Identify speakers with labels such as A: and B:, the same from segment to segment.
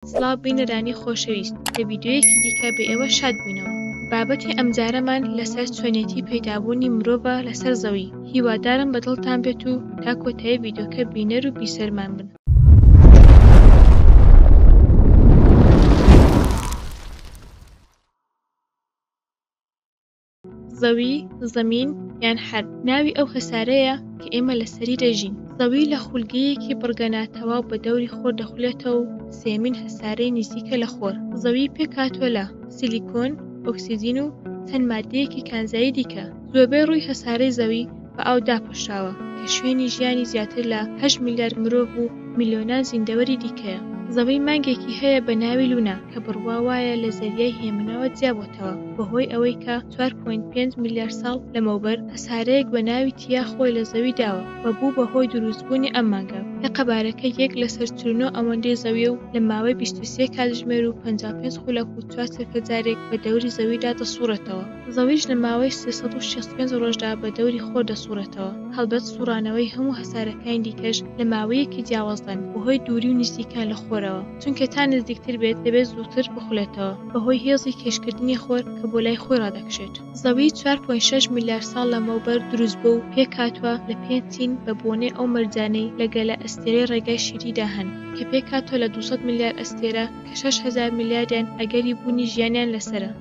A: سڵاو بینەرانی خۆشەویست لە ڤیدیۆیەکی دیکە بە ئێوە شاد بووینەوە. بابەتی ئەمجارەمان لەسەر چۆنیەتی پەیدابوونی مرۆڤە لەسەر زەوی، هیوادارم بەدڵتان بێت و تا کۆتایی ڤیدیۆکە بینەر و بیسەرمان بن. زەوی، زەمین یان حەرد، ناوی ئەو هەسارەیە کە ئێمە لەسەری دەژین. زەوی لە خولگەیەکی بڕگە ناتەواو بە دەوری خۆر دەخولێتەوە و سێیەمین هەسارەی نزیکە لە خۆر. زەوی پێکهاتووە لە، سیلیکۆن، ئۆکسجین و چەند ماددەیەکی کانزایی دیکە. زۆربەی ڕووی هەسارەی زەوی بە ئاو داپۆشراوە کە شوێنی ژیانی زیاتر لە هەشت ملیار مرۆڤ و ملیۆنان زیندەوەری دیکەیە. زەوی مانگێکی هەیە بە ناوی لونا کە بڕوا وایە لە زەریای هێمنەوە جیابۆتەوە بەهۆی ئەوەی کە 4.5 ملیار ساڵ لەمەوبەر هەسارەیەک بە ناوی تیا خۆی لە زەوی داوە و بوو بە هۆی دروستبوونی ئەم مانگە کە قەبارەکەی یەک لەسەر 49 ئەوەندەی زەویە و لە ماوەی 23 کاتژمێر و 55 خولەک و چوار چرکە جارێک بە دەوری زەویدا دەسوڕێتەوە. زەویش لە ماوەی 365 ڕۆژدا بە دەوری خۆر دەسوڕێتەوە، هەڵبەت سوڕانەوەی هەموو هەسارەکانی دیکەش لە ماوەیەکی جیاوازدان بەهۆی دووری و نزیکیان لە خۆرەوە، چونکە تا نزیکتر بێت دەبێت زووتر بخولێتەوە بەهۆی هێزی کێشکردنی خۆر کە بۆ لای خۆی ڕادەکشێت. زەوی 4.6 ملیار ساڵ لەمەوبەر دروستبووە و پێکهاتووە لە پێنج چین بە بۆنەی ئەو مەرجانەی لە گەلە ئەستێرەی ڕێگای شیریدا هەن کە پێکهاتووە لە 200 ملیار ئەستێرە کە 6000 ملیاریان ئەگەری بوونی ژیانیان لەسەرە.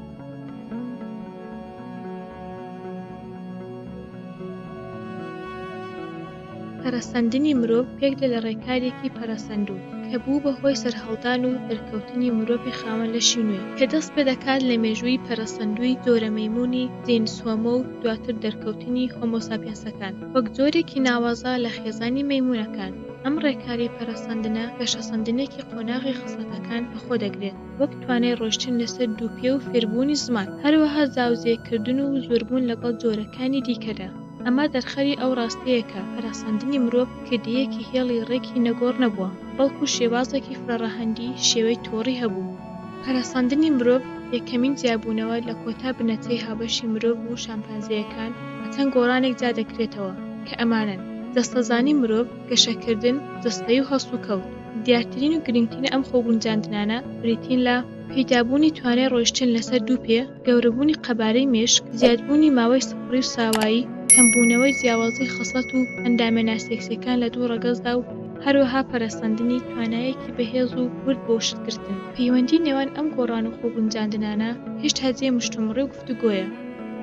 A: پەرەسەندنی مرۆڤ پێکدێ لە ڕێکارێکی پەرەسەندوو، کە بوو بە هۆی سەرهەڵدان و دەرکەوتنی مرۆڤی خاوەن لەشی نوێ، کە دەست پێدەکات لە مێژووی پەرەسەندووی جۆرە مەیموونی جینس هۆمۆ و دواتر دەرکەوتنی هۆمۆساپیەنسەکان وەک جۆرێکی ناوازە لە خێزانی مەیموونەکان. ئەم ڕێکاری پەرەسەندنە گەشەسەندنێکی قۆناغی خەسڵەتەکان لەخۆ دەگرێت، وەک توانای ڕۆیشتن لەسەر دوو پێ و فێربوونی زمان، هەروەها زاوزێکردن و زۆربوون لەگەڵ جۆرەکانی دیکەدا. ئەمە دەرخەری ئەو ڕاستییەیە کە پەرەسەندنی مرۆڤ کردەیەکی هێڵی ڕێکی نەگۆڕ نەبووە، بەڵکو شێوازێکی فرەڕەهەندی شێوەی تۆڕی هەبوو. پەرەسەندنی مرۆڤ یەکەمین جیابوونەوە لە کۆتا بنەچەی هاوبەشی مرۆڤ و شامپانزێیەکان بە چەند گۆڕانێک جیا دەکرێتەوە کە ئەمانەن، جەستەزانی مرۆڤ، گەشەکردن، جەستەیی و هەڵسوکەوت. دیارترین و گرنگترین ئەم خۆگونجاندنانە بریتین لە، پەیدابوونی توانای ڕۆیشتن لەسەر دوو پێ، گەورەبوونی قەبارەی مێشک، زیادبوونی ماوەی سفڕی و ساوایی، کەمبوونەوەی جیاوازی خەسڵەت و ئەندامە ناسێکسیەکان لە دوو ڕەگەزدا و هەروەها پەرەسەندنی توانایەکی بەهێز و ورد بۆ شتگرتن. پەیوەندی نێوان ئەم گۆڕان و خۆگونجاندنانە هێشتا جێی مشتومڕی و گفتوگۆیە.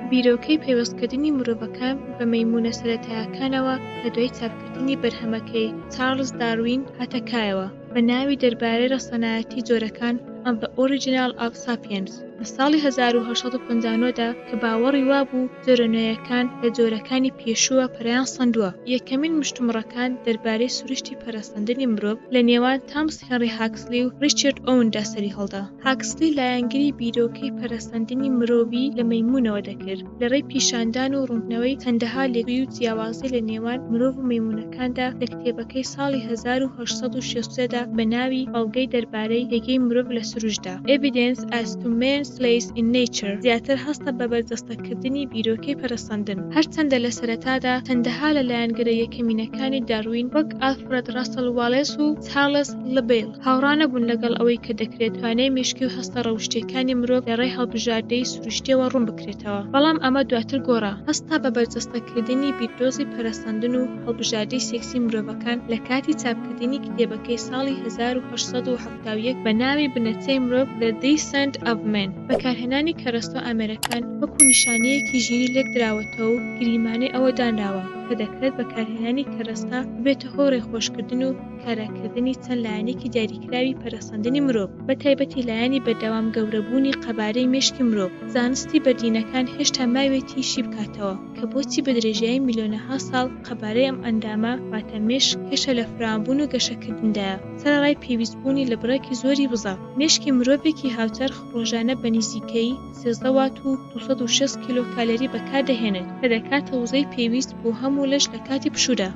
A: بیرۆکەی پەیوەستکردنی مرۆڤەکان بە مەیموونە سەرەتایەکانەوە لە دوای چاپکردنی بەرهەمەکەی چارڵز داروین هاتە کایەوە بە ناوی دەربارەی ڕەسەنایەتی جۆرەکان On the Original of Sapiens لە ساڵی 1859 دا کە باوەڕی وابوو جۆرە نوێیەکان لە جۆرەکانی پێشووە پەرەیان سەندووە. یەکەمین مشتومڕەکان دەربارەی سروشتی پەرەسەندنی مرۆڤ لە نێوان تامس هێنری هاکسلی و ڕیچارد ئۆوندا سەریهەڵدا. هاکسلی لایەنگری بیرۆکەی پەرەسەندنی مرۆڤی لە مەیموونەوە دەکرد، لە ڕێی پیشاندان و ڕوونکردنەوەی چەندەها لێکچوویی و جیاوازی لە نێوان مرۆڤ و مەیموونەکاندا لە کتێبەکەی ساڵی 1863 دا بە ناوی بەڵگەی دەربارەی پێگەی مرۆڤ لە سروشتدا، Evidence as to Man's Place in Nature، زیاتر هەستە بە بەرجەستەکردنی بیرۆکەی پەرەسەندن. هەرچەندە لە سەرەتادا چەندەها لە لایەنگرە یەکەمینەکانی داروین وەک ئالفرێد ڕاسڵ واڵێس و چارڵز لبیل، هاوڕا نەبوون لەگەڵ ئەوەی کە دەکرێت توانای مێشکی و هەستە ڕەوشتییەکانی مرۆڤ لە ڕێی هەڵبژاردەی سروشتییەوە ڕوون بکرێتەوە، بەڵام ئەمە دواتر گۆڕا. هەستا بە بەرجەستەکردنی بیردۆزی پەرەسەندن و هەڵبژاردەی سێکسی مرۆڤەکان لە کاتی چاپکردنی کتێبەکەی ساڵی 1871 بە ناوی بنەچەی مرۆڤ The Descent of Man. بەکارهێنانی کەرەستە و ئامێرەکان وەکو نیشانەیەکی ژیری لێکدراوەتەوە و گریمانەی ئەوە دانراوە کە دەکرێت بەکارهێنانی کەرەستە ببێتە هۆی ڕێخۆشکردن و کاراکردنی چەند لایەنێکی دیاریکراوی پەرەسەندنی مرۆڤ، بەتایبەتی لایەنی بەردەوام گەورەبوونی قەبارەی مێشکی مرۆڤ، زانستی بەردینەکان هێشتا ماویەتی شی بکاتەوە کە بۆچی بە درێژایی میلیۆنەها ساڵ قەبارەی ئەم ئەندامە واتە مێشک هێشتا لە فراوانبوون و گەشەکردندایە سەرەڕای پێویستبوونی لە بڕێکی زۆری وزە. مێشکی مرۆڤێکی هاوچەرخ ڕۆژانە بە نزیکەیی 13 وات و 260 کیلۆ کالری بەکاردەهێنێت کە دەکاتە وزەی پێویست بۆ هەموو لەش لە کاتی پشوودا.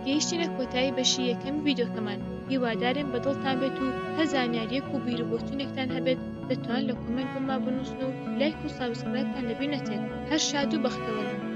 A: گەیشتینە کۆتایی بەشی یەکەمی ڤیدیۆکەمان هیوادارین بە دڵتان بێت و هەر زانیاریەک و بیروبۆچونێکتان هەبێت دەتوان لە کۆمێنت بۆمان بنوسن و لایک و subscribe تان لەبیر نەچێت هەر شاد و بەختەوەر بن.